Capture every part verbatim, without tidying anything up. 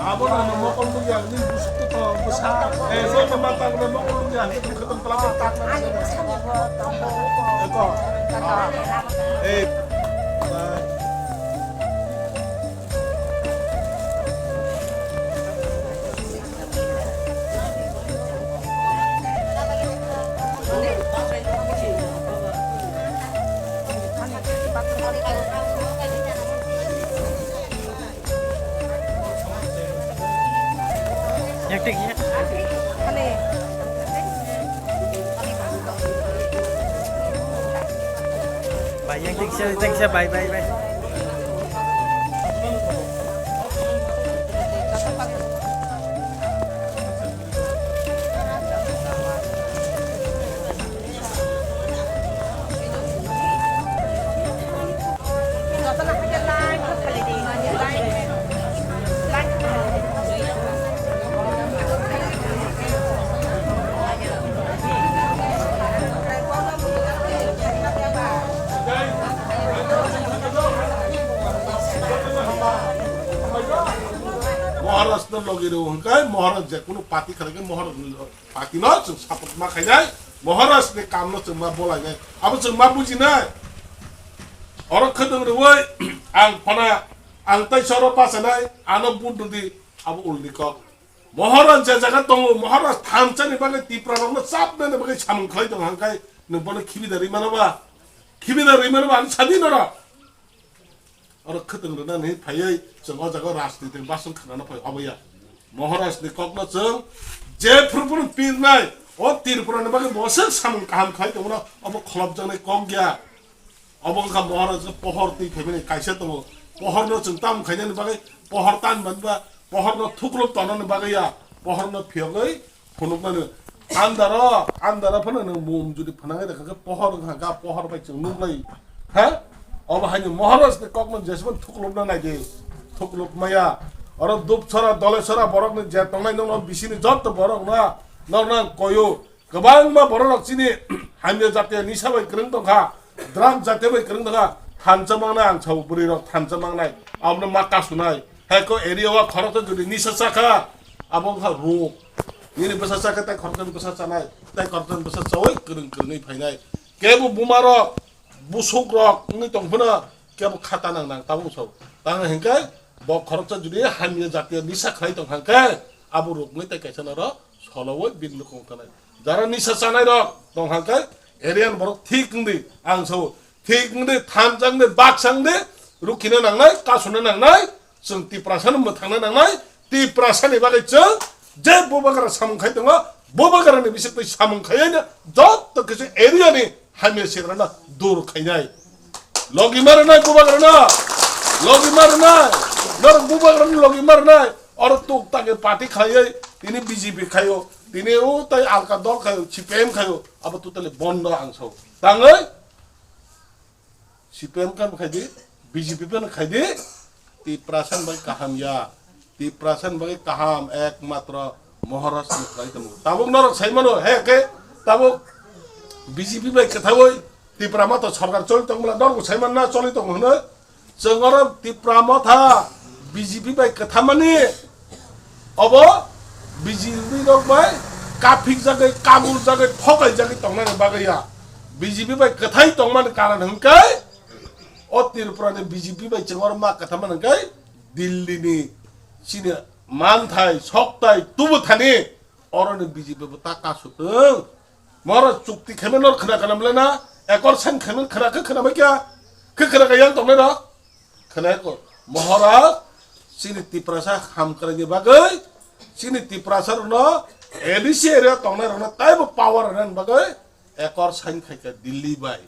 Abo no mokol buya ni busu to busa. Eh, so no mata no mokol buya ni khatam kala tak na. Eko. Eh. Yang tik ya. Bai, yang tik siya, tik siya, bai, bai, bai. Maharaj no logi rw hwnkhe Maharaj jekunu party khalai khe Maharaj party no chwng support ma khainai, Maharaj ni kam no chwng ma bolainai, abo chwng ma bujinai. Oro khwtwng rwui ang phana, ang tai soro bachanai, ano vote rwdi, abo ulni kok. Maharaj je jaga tongo, Maharaj thansa ni bagwi Tipra rok no chapnani bagwi samung khlai tongo hwnkhe nwng bono khibi da rwi mano ba? Khibi da rwi mano ba? Ang sadi norok. Oro khwtwng rwnani phaiwi chwng o jaga rajniti basong khwnana phai obo ya. Maharaj ni kokno chwng je phuru phuru pirnai, o Tripura ni bagwi bo se samung kaham khai tongmano obo kholopjaknai kok ya. Obo wngkha Maharaj ni pohor twi phaimani kaisa tongo. Pohor no chwng tam khainani bagwi pohor tan ban ba pohor no thuklop tonani bagwi ya. Pohor no phiyogwi phunukmani. Andaro, andaro phano nwng mum jodi phwnangwi rwkha khe pohor wngkha kha, pohor bai chwng nuklai. Ha? Obo haino Maharaj ni kokno jesmani thuklupna naidi. Thuklupmaya. Oro Dupsora, Dolesora borokni je tongnai nokno bisini jotto borokno nokno ang koyo. Kwbangma bororok chini hamya jatiya nisa bai kwrwng tongkha, drug jatiya bai kwrwng tongkha, thansa mangnai ang sao bwrwirok thansa mangnai. Abono ma kasunai. Hai ko area o khoroksa jodi nisa chakha, abo wngkha rog. Nini bwsa chakhe tai khoroksa ni bwsa chanai, tai khoroksa ni bwsa chaui kwrwng kwrwngwi phainai. Kebo bumarok, busukrok wngwi tong phano kebo khata nang nang tabuk sao. Tang hinkhe bo khoroksa jodi hamya jatiya nisa khlai tong hangkhe abo rogni tai kaisa noro soloui bini nukhung tanai. Jara nisa chanai rok tong hangkhe area ni borok thik wngdi ang sao. Thik wngdi, thansa wngdi, baksa wngdi, rukhina nangnai, kasuna nangnai, chwng Tiprasa no mwthangna nangnai, Tiprasa ni bagwi chwng je bubagra samung khai tongo, bubagra ni bisingtwi samung khaiwi no joto kisa area ni hamya sigra no dur khainai. Logi ma rwnai bubagra no, logi ma rwnai, norok bubagra no logi ma rwnai, oro tuk take party khaiwi tini B J P khaio, tini o tai alka dol khaio, C P M khaio, abo totally bondo ang sao. Tangwi C P M kan khai di, B J P kan khai di, Tiprasa ni bagwi kaham ya. Tiprasa ni bagwi kaham ekmatro Maharaj ni khlai tongo. Tabuk norok sai mano, he khe tabuk B J P bai kwthaui Tipra Motha sorkar choli tong bwla norok sai man na choli tong hwno. Chwng oro Tipra Motha B J P bai kwthamani Obo B J P rok bai kaphik jagwi, kabul jagwi, thokai jagwi tongnani bagwi ya. B J P bai kwthai tongmani karon hwnkhe o Tripura ni B J P bai chwng oro ma kwthamani hwnkhe Delhi ni chini manthai, soktai, tubuthani oroni B J P bo ta kasutwng. Moro chukti khaimani nor khna khna mlai na, ekor sign khaimani khna khe khna bai kya, khe khna khe yang tongnai rok. Khwnai ko, Maharaj, chini Tiprasa hamkraini bagwi, chini Tiprasa rokno A D C area tongnai rokno taibo power rwnani bagwi ekor sign khaikha Delhi bai.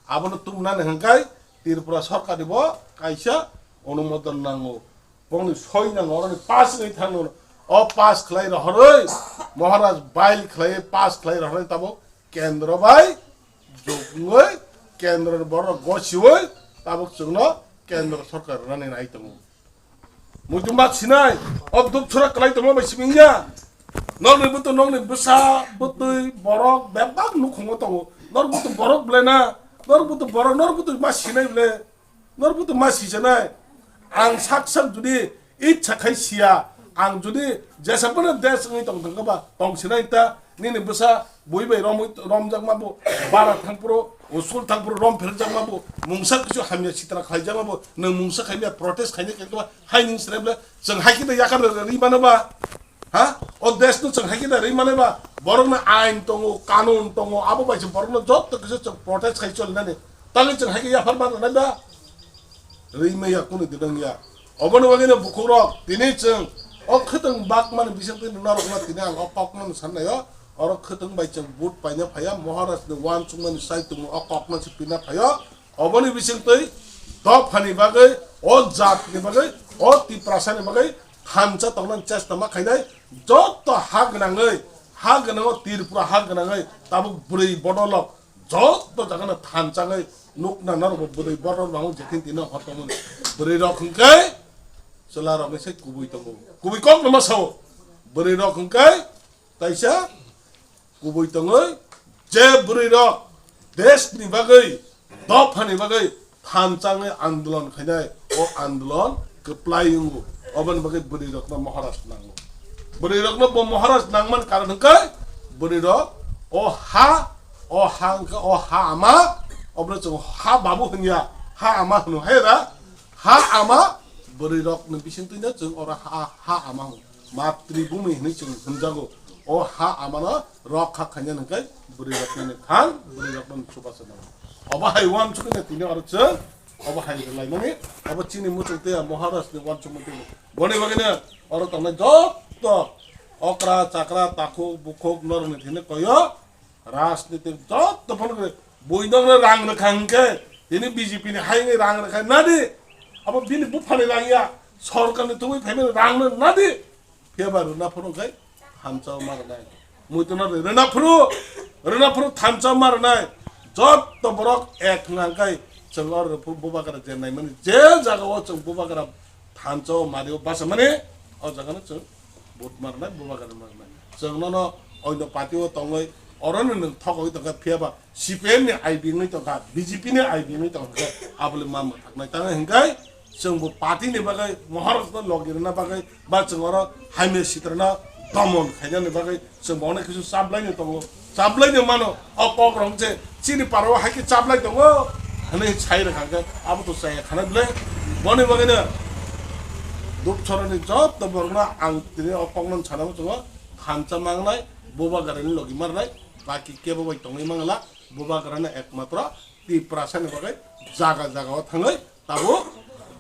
Abono tubunani hwnkhe Tripura sorkarni bo kaisa onumodon nango. Bongni soi nango, oroni pass wngwi thangno. O pass khlai rohorwi, Maharaj bail khlai pass khlai rohorwi tabuk kendro bai jokngwi kendro ni borok gosiwi tabuk chwngno kendro sorkar rwnani nai tongo. Muitu mak sinai, o duk sura kwlai tongma bai simi ya. Nokni butu nokni bwsa, bwtwi, borok bebak nukhungo tongo. Nor butu borok bwlai na, nor butu borok, nor butu ma sinai bwle. Nor butu ma sijanai. Ang sak sak jodi itsa khai siya, ang jodi jesa phano desh wngwi tong thangkha ba, tong sinai ta, nini bwsa bui bai romwi, romjakma bo, bara thangphuru, school thangphuru rom pherjakma bo, mungsa kisu hamya sitra khlaijakma bo, nwng mungsa khaimya protest khaina khe ba, hai ning srem le, chwng hai khe yakar ri mano ba? Ha? O desh no chwng hai khe da ri mano ba? Borok no ain tongo, kanun tongo, abo bai se borok no jotto kisu chwng protest khai choli nani. Tangwi chwng hai khe yaphar mano nai ba? Ri maya kunu di dang ya. Obo ni bagwi no bukhuk rok tini chwng o khwtwng bak mani bising twi norok no tini ang o kok no san nai o. Oro khwtwng bai chwng vote paina phaiya, Maharaj ni uansukmani saitung o kok no se pina phaiyo. Oboni bisingtwi dophani bagwi, o jatni bagwi, o Tiprasani bagwi thansa tongna chesta ma khainai. Jotto ha gwnangwi, ha gwnango Tripura ha gwnangwi tabuk bwrwi bodolok jotto jagano thansangwi nukna norokbo bwrwi bodol bango jetin tino hor tongmani. Bwrwirok hwnkhe chwlarokni se kubui tongo. Kubui kokno ma sao. Bwrwirok hwnkhe Taisa kubui tongwi je bwrwirok deshni bagwi, dophani bagwi thanchangwi andolon khainai, o andolon kwplai wngo. Oboni bagwi bwrwirokno Maharaj nango. Bwrwirokno bo Maharaj nangmani karon hwnkhe bwrwirok o ha, o ha hwnkhe o ha ama, obono chwng ha babu hwnya, ha ama hwno hai da, ha ama bwrwirokni bisingtwino chwng oro ha, ha ama hwno. Matribhumi hinwi chwng hwnjago. O ha amano rokha khaina hwnkhe bwrwirokni thang, bwrwirokno chubachu nango. Obo hai uansukmani tini oro chwng, obo hai rwlaimani, obo chini muchung tei Maharajni uansukmani tini. Boni bagwino oro tongnai jotto okra, chakra, takhuk, bukhuk norokni thini koyo, rajnitik jotto phano khe buinokno rang rwkha hwnkhe tini B J P ni hai wngwi rang rwkha nadi. Abo bini buphani rang ya, sorkarni thumwi phaimani rangno nadi. Phiya ba rwna phuru khe thansa ma rwnai. Muitu no rwna phuru, rwna phuru thansa ma rwnai. Jotto borok ek hwnkha khe chwng oro phuru bubagra je naimani, je jaga o chwng bubagra thansa o mari o basa mani, o jaga no chwng vote ma rwnai, bubagra ma rwnai. Chwng nono oino party o tongwi oro no nwng thogwi tongkha, phiya ba C P M ni I B wngwi tongkha, B J P ni I B wngwi tongkha, abole ma mwthaknai. Tamo hwnkhe chwng bo party ni bagwi, Maharaj no logi rwna bagwi, ba chwng oro hamya sitrano domon khainani bagwi chwng bo onek kisu chaplaini tongo, chaplaini mano. O kok rok se chini para o hai khe chaplai tongo hwnwi sai rwkha khe abo to chaya khana bwle. Boni bagwino Dupchorani jotto borokno ang tini o kokno sana muchungo, thansa mangnai, bubagrani logi marnai, baki kebo bai tongwi mangla, bubagrano ekmatro Tiprasani bagwi jaga jaga o thangwi, tabuk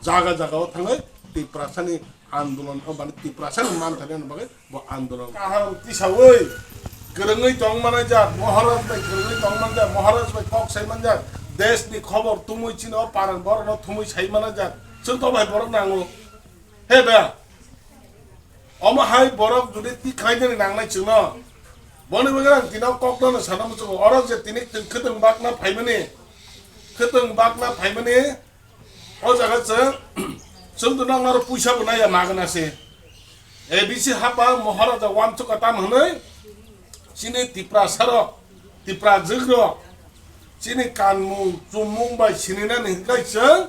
jaga jaga o thangwi Tiprasani andolon, o mane Tiprasani manthani bagwi bo andolon kaham tisawi kwrwngwi tong manajak, Maharaj bai kwrwngwi tong manjak, Maharaj bai kok sai manjak, deshni khobor tumwi chini o paran borokno thumwi sai manajak, chwng to bai borok nango. He ba? Omo hai borok jodi ti khlainani nangnai chwngno. Boni bagwi ang tino kokno sana muchungo. Oro je tini khwtwng bakna phaimani, khwtwng bakna phaimani, o jaga chwng, chwng to nang aro puisa bo naiya magna se. A B C hapa Maharaja uansukha tam hwnwi chini Tiprasarok, Tiprajwkrok, chini kanmung, chummung bai sininani hwnkhe chwng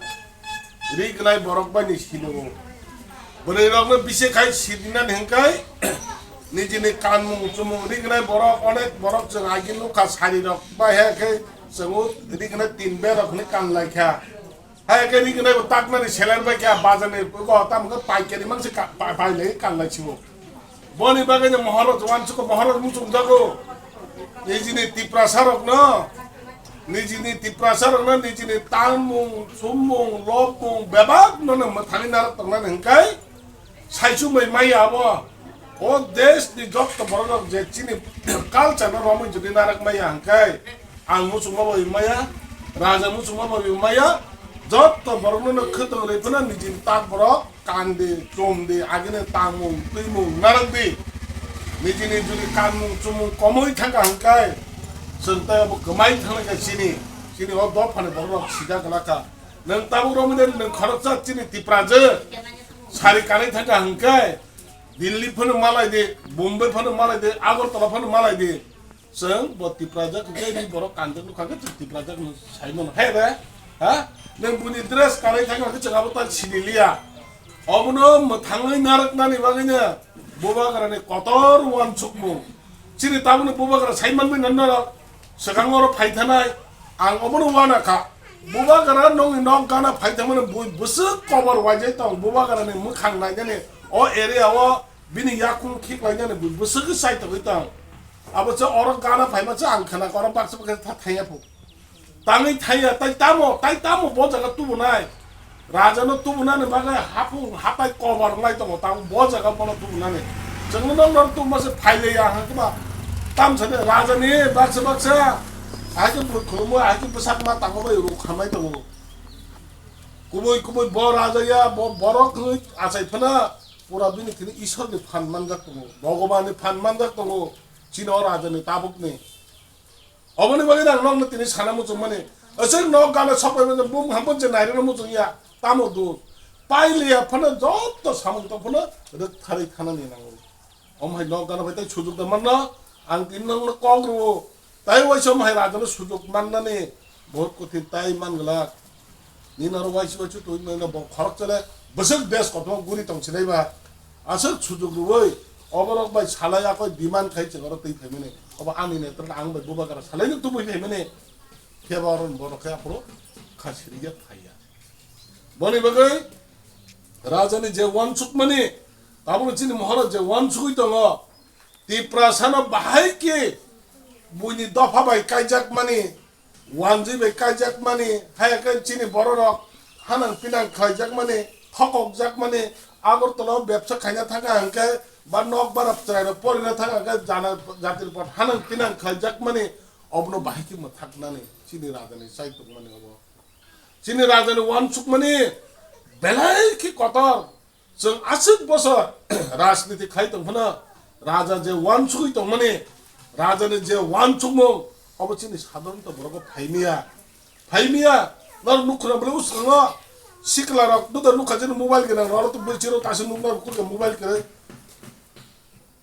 ri gnai borok bai ni sino. Bwrwirokno bisi khai sininani hwnkhe nijini kanmung, chummung ri gnai borok, onek borok chwng agi nukha sarirok bai hai khe chwng ri gnai tin berok hwnwi kan lai kha. Hai khe ri gnai bo taknani seler bai kha, bazar ni bo tam khe paikari mangsi ka-, pa-, pai lai kan lai sibo. Boni bagwi no Maharaj uansukha, Maharaj muchung jago. Nijini Tiprasa rokno, nijini Tiprasa rokno, nijini tangmung, chummung, lobmung, bebak no no mwthangwi narwk tongnani hwnkhe, Saichung bai maya abo. O desh ni jotto borok rok je chini culture no romwi jodi narak maya hwnkhe, ang muchungma bai maya, raja muchungma bai maya, jotto borok no khwtwng rwi phano nijini tak borok kandi, chumdi, agini tangmung, twimung narak di. Nijini jodi kanmung, chumung komoi thangkha hwnkhe, chwng tei abo kwmai thangkha chini, chini o dophani borok rok sida kwlakha. Nwng tabuk romwi de nwng khoroksa chini Tiprajwk sari kanwi thangkha hwnkhe Delhi phano malai de, Bombay phano malai de, Agartala phano malai de. Chwng bo Tiprajwk hwnkhe ni borok kanjak nukha khe chwng Tiprajwk no sai mano. He be? Ha? Nwng buni dress kanwi thangkha hwnkhe chwng abo ta sini liya. Obono mwthangwi narwknani bagwino Bubagrani kotor uansukmung. Chini tabukni Bubagra saimanwi nonno swkango oro phaithanai. Ang obono uanakha. Bubagra nongni nok gana phaithamani bui bwswk kobor uaijai tong. Bubagrani mwkhang nainani o area o bini yakung khiklainani bui bwswk chaitogwi tong. Abo se oro gana phaima se ang khwnakha oro baksa baksa tha thaiya phu. Tangwi thaiya, tai tamo, tai tamo bo jaga tubunai. Raja no tubunani bagwi hapung hatai kobar lai tongo, tamo bo jaga bono tubunani. Chwngno nong nong tubuma se phaileya hangkhe ba. Tamsani raja ni baksa baksa. Ahai khe bwrwi khulumwi, ahai khe bwsak ma tango bai ruk hamai tongo. Kubui kubui bo raja ya, bo borok wngwi achai phano pura bini thini Ishwar ni phan manjak tongo, Bhogoban ni phan manjak tongo. Chini o raja ni tabuk ni. Oboni bagwi ang nokno tini sana muchungmani. Aswk nok gana sokpai mano, bum hambo je nairokno muchungya, tamo dul. Pailiya phano jotto samung tong phano rwktharwi thanani nango. Om hai nok gana bai tai sujuk da manno, ang tini nokno kok rwo. Tai waisa om hai rajano sujuk mannani bahut kothin tai manglak. Nini oro waisi waisi twi mano bo khorok chale bwswk desh kothoma guri tong sinai ba. Aswk sujuk rwui oborok bai salai akoi demand khai chwng oro twi phaimani. Obo ani netra ang bai Bubagra salai no tubui phaimani. Phiya ba oro borok khe aphuru kha siriya phaiya. Boni bagwi rajani je uansukmani, tabukni chini Maharaj je uansugwi tongo, Tiprasano bahai khe buini dopha bai kaijakmani, wanjwi bai kaijakmani, haya khe chini bororok hanang pinang khlaijakmani, thokokjakmani, Agartala o bebsa khaina thangkha hwnkhe ba nok bara chwrairok porina thangkha hwnkhe jana jatirpot hanang pinang khlaijakmani, obono bahai khe mwthaknani chini rajani chai tongmani obo. Chini rajani uansukmani belai khe kotor. Chwng aswk bosor rajniti khai tong phano raja je uansugwi tongmani, rajani je uansukmung, obo chini sadharanto borok phaimiya. Phaimiya, nor nukhuna bwlai uskango sikla rok nuda nukha jani mobile gwnang rok, oro to bwrwi chiro kaisa nukna rok kurka mobile kwrwi.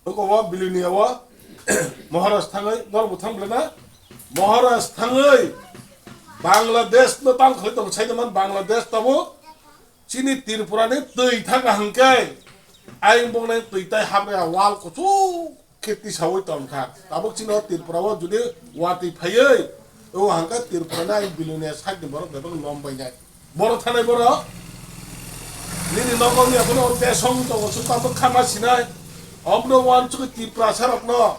Oko o Bilonia o Maharaj thangwi, nor bo thang bwlai na? Maharaj thangwi Bangladesh no tang khoi tong sai man Bangladesh tabo. Chini Tripura ni twi thangkha hwnkhe, ayang boknai twi tai hamya wal kuchuk khe tisaui tongkha. Tabuk chini o Tripura o jodi watwi phaiwi, o hwnkhe Tripura ni ayang Bilonia side ni borok bebak lom bainai. Borok thanai borok, nini nogo ni abono desong tongo, sung tabuk khama sinai. Omono uansugwi Tiprasa rokno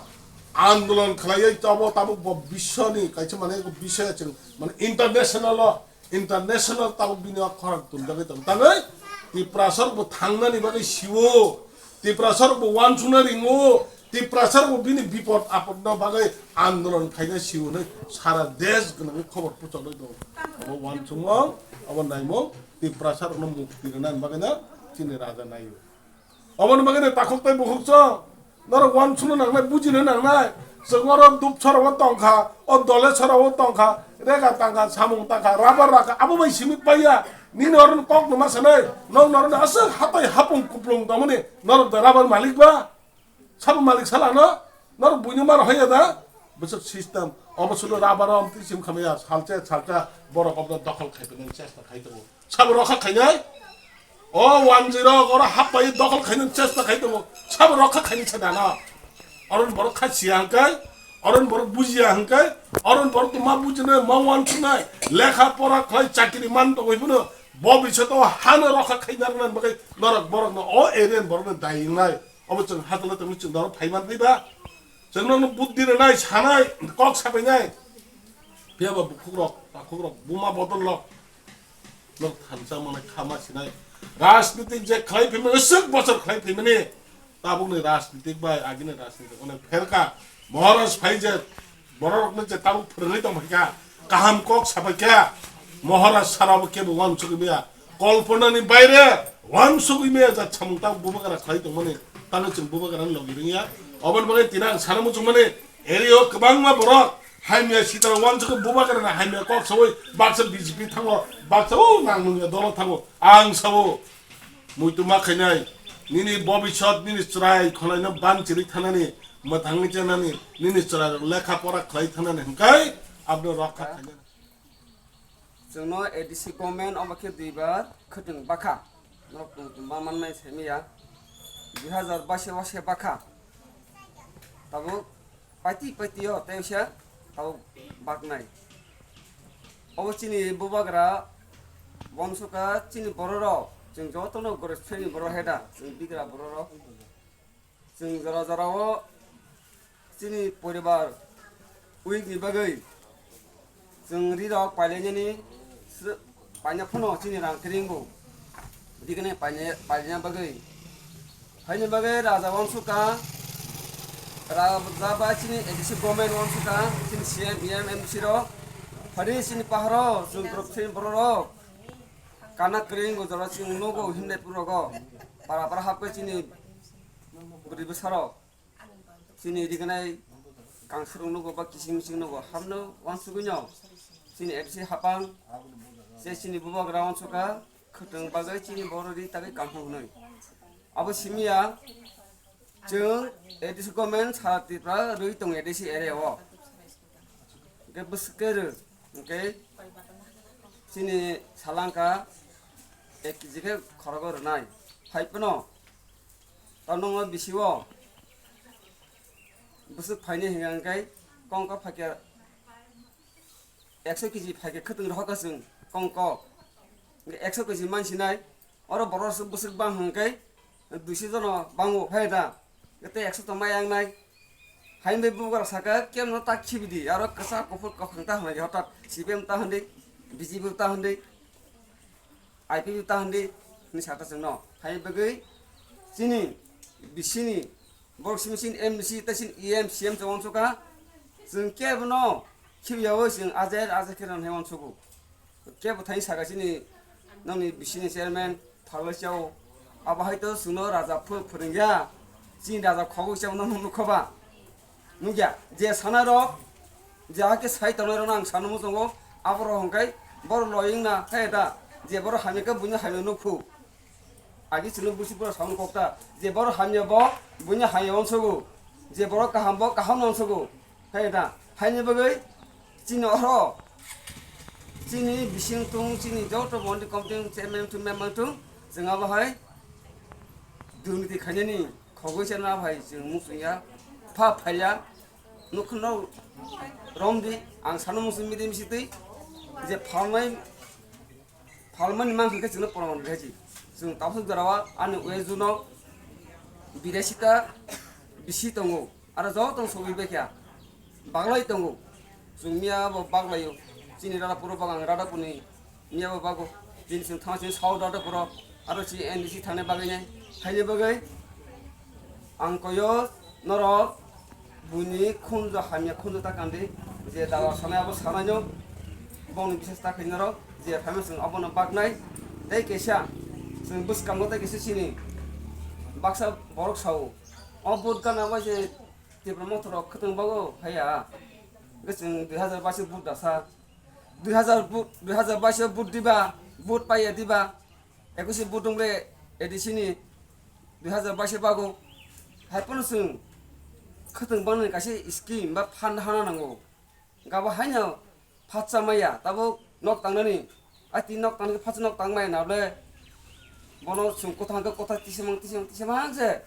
andolon khlaiwi abo tabuk bo biswni kaisa mane biswa chwng mane international o International tabuk bini o khorang tumjagwi tongo. Tangwi Tiprasa rok bo thangnani bagwi sio, Tiprasa rok bo uansukna ringo, Tiprasa rok bo bini bipod apod no bagwi andolon khaina sio hinwi sara desh gwnangwi khobor puchogwi tongo. Abo uansukmung, abo naimung, Tiprasa rokno mukti rwnani bagwi no chini raja naio. Oboni bagwi no takhuk tei bukhuk chwng norok uansukna nangnai, bujina nangnai. Chwng oro Dupsora o tongkha, o Dolesora o tongkha, rega tangkha, samung tangkha, rabar rakha, abo bai simi paiya. Nini oro kok no ma sanai, nok norok ni aswk hatai hapung kuplung tongmani, norok da rabar malik ba? Sabo malik sala no, norok buino mar hoya da? Bwswk system, obo sulo rabar o amtwi sim khamaya, salcha salcha, borok obo dokhol khai phainani chesta khai tongo. Sabo rokha khainai? O wanjwi rok oro hapbai dokhol khainani chesta khai tongo. Sabo rokha khainai sa dana? Oron borok kha siya hwnkhe, oron borok bujiya hwnkhe, oron borok to ma bujinai, ma uansuknai, lekha pora khlai chakri man tongwi phano bo bisato hano rokha khaina rwnani bagwi norok borokno o area ni borokno dai wngnai. Obo chwng hatala tongwi chwng norok phai man phai ba? Chwng nokno buddhi rwnai, sanai, kok sapainai. Phiya ba bukhukrok, takhukrok, buma bodol rok. Norok thansa mane khama sinai. Rajnitik je khlai phaimani, aswk bosor khlai phaimani. Tabukni rajnitik bai agini rajnitik onek pherka. Maharaj phai je bororokno je tabuk phwrwngwi tongphaikha, kaham kok saphaikha, Maharaj sarabo kebo uansugwi maya. Kolponani baire uansugwi maya jat samung tabuk Bubagra khlai tongmani, tangwi chwng Bubagrani logi rwngya. Oboni bagwi tini ang sana muchungmani, area o kwbangma borok hamya sitra uansugwi Bubagrani hamya kok saui baksa B J P thango, baksa o nang nungya dolo thango. Ang sao, muitu ma khainai, nini bobisot, nini chwrai khwlaino ban chirwi thanani, mwthangwi chanani, nini chwrairok lekha pora khlai thanani hwnkhe abono rokha khainani. Chwngno A D C government omo khe duibar khwtwng bakha. Norok tong tong ma manmai saimaya. Dui hazar baish o se bakha. Tabuk paiti paiti o tei se tabuk baknai. Obo chini bubagra, bonsoka chini bororok, chwng jotono goristo ni borok heda, chwng bigra bororok. Chwng jora jora o chini poribar weak ni bagwi chwng ri rok pailainani sw-, paina phano chini rang kring bo dikene paina, paina bagwi. Haini bagwi raja wansukha, raja bai chini A D C government wansukha, chini C M, E M, M D C rok, phari chini paharo chwng borok, chini borok rok kana kring bo jora chwng nugo himlai puro go para para hapkhe chini bwrwi bwsarok. Chini rignai kangsurok nugo ba kising mising nugo hamno wansugwino. Chini A D C hapang se chini bubagra wansukha khwtwng bagwi chini borok ri tagwi kanhung hwnwi. Abo simiya chwng A D C government sara Tripura rwi tongo A D C area o. Hwnkhe bwswk khe rw, hwnkhe chini salangka ek kg khe khorogo rwnai. Hai phano ta nwngo bisi o bwswk phaini hwnka hwnkhe kongko phaikhe ekso kg phaikhe khwtwng rohorkha chwng kongko. Hwnkhe ekso kg mansinai. Oro borok aswk bwswk bang hwnkhe duiso jono bango phai da. Tei ekso tongma yang nai. Hain bai bubagra saka, "Kemno ta khibidi, aro kwchak kuphur kwkhwrang ta hwnwi hotat C P M ta hwndi, B J P ta hwndi, I P P ta hwndi," hwnwi sata chwngno. Hai bagwi chini bisini borok simi sini M D C tei sini E M, C M chwng uansukha. Chwng kebono khibiyaui chwng ajer ajer khe rwnai uansugo. Kebo thani saka chini nokni bisini chairman phalwi chao. Abo hai to chwngno raja phu-, phwrwngya. Chini raja khogwi chao no nukho ba. Nukya. Je sanai rok, je hake sai tongnai rok ang sano muchungo. Abo rok hwnkhe boro loying na khe da. Je boro hamya khe buino hamya nukhu. Agi chwngno busi pura saung kokta. Je boro hamya bo buino hamya uansugo. Je boro kaham bo kaham uansugo. Hai da, haini bagwi chini oro, chini bising tung, chini joto bondi committee chairman tung, member tung, chwng abo hai durniti khainani khogwi chana bai chwng muchungya, pha phaila, nukhungno romdi, ang sano muchung midi misi twi, je phalmai, phalmani mankha khe chwngno proman rwkha si. Chwng tabuk jorao ani uaijukno biraisita bisi tongo. Aro joto sogwi bai kha. Baglai tongo. Chwng miya bo baglaio. Chini Radhapuro bago ang Radhapurni miya bo bago. Chini chwng thang chini South Radhapuro. Aro chini N D C thangna bagwi nai. Haini bagwi ang koyo norok buini khunju hamya khunju ta kandi. Je dawa sanai abo sanaino. Bongni bisas ta khainai norok. Je phaima chwng abono bagnai. Tei kaisa chwng bwskango tei kaisa chini baksa borok sao. O vote gana bai se Tipra mothorok khwtwng bago phaiya. Hwnkhe chwng dui hazar baish o vote dasa. Dui hazar vote, dui hazar baish o vote diba, vote paiya diba. Ekushi vote wngkhe A D C ni dui hazar baish o bago. Hai phano chwng khwtwng bangni kaisa scheme ba fund hana nango. Gabo haino phatsa maya, tabuk nok tangnani. Ai twi nok tangni phatsa nok tang maya na ble. Bono chwng kwthang khe kwthang tisamang, tisamang, tisamang se.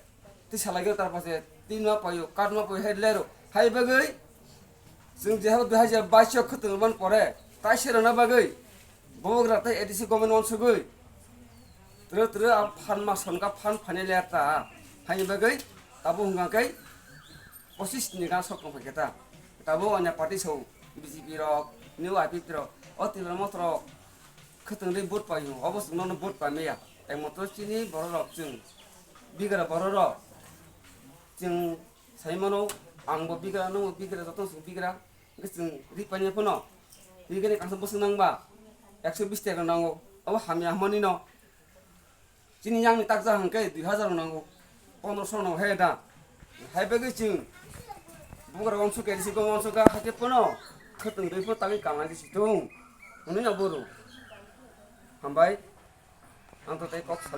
Twi salai khe tar pase twi ma paio, kat ma paio, hai lero. Hai bagwi chwng je habo dui hazar baish o khwtwng man pore. Tai se rwna bagwi. Bubagra tei A D C government uansugwi. Tro tro a phan ma sonka phan phane ler ta. Haini bagwi tabuk hwnka khe pochis ni gan sok tong khe ta. Tabuk anya party so B J P rok, new I P P rok, o Tipra mothorok khwtwng ri vote paio, obo chwng nono vote pai maya. Ekmatro chini borok rok chwng bigra borok rok chwng sai mano, ang bo bigra, nwng bo bigra, joto chwng bigra. Hwnkhe chwng ri paina phano ri gani kangsa bwswk nangba ekso bish taka nango, abo hamya hwnmani no. Chini yang ni taksa hwnkhe dui hazar nango, pondroso no he da. Hai bagwi chwng bugra uansuk A D C government uansuk kha, hakhe phano khwtwng rwi phano tangwi kanlai di si thung hwnwi no boro. Hambai, ang to tei kok sa-